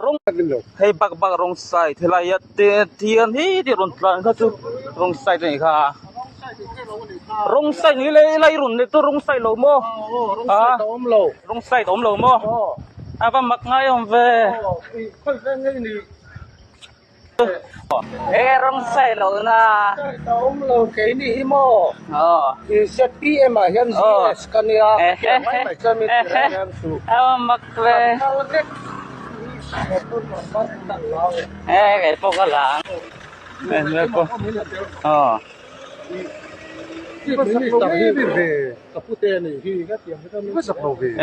Rawng hei bak bak rawng side helai a te thian hi tih rawn tlan kha chu rawng side a nih kha rawng side ni le helai rawn nei chu rawng side lo maw a rawng side awm lo maw a va mak ngai awm ve he rawng side lo na awm lo keini hi maw zpm ah hian zs ka nia mai mai chuan mi ti reng reng suh a va mak ve he kei pawh ka la ang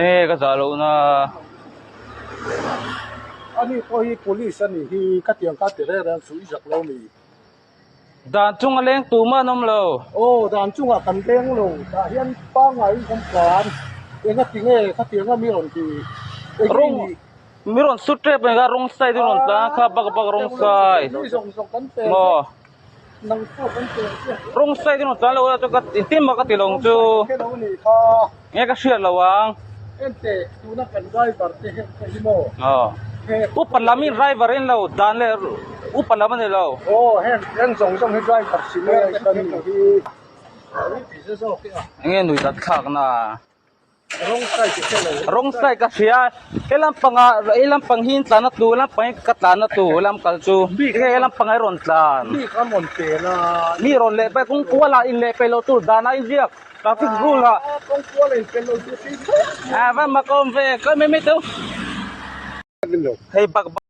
e ka zah loh na. Ani pawh hi police a nih hi ka tiang ka ti reng reng chu i zak lo mi. Dan chunga leng tumah an awm lo. Aw dan chungah kan leng lo tah hian pangngai in kan tlan enga ti nge ka tiang a mi rawn ti Rawng mi rawn su tep mai kha rawng side in rawn tlan a kha bak bak rawng side Mi zawng zawng kan pe maw nang pawh kan pe che. Rawng side in rawn tlan lo a chu ka engtin mah ka ti lo ang chu. Khe lo nih kha. Nge ka hriat lo ang. Ente tuna kan driver te hian ka hi maw. Aw. Upa lam in driver in lo dan leh upa lam a ni lo. Aw heng heng zawng zawng hi driver senior te kan nih hi. Enge nui dat thlak na. Wrong side ka hria he lampangah he lampang hi in tlan a tu lampang hi ka tlan a tu lam kal chu he lampang hi rawn tlan mi rawn leh pek kawng kual ah in leh peih loh tur dan ah inziak traffic rule ah a va mak awm ve ka mai mai teu hei bak.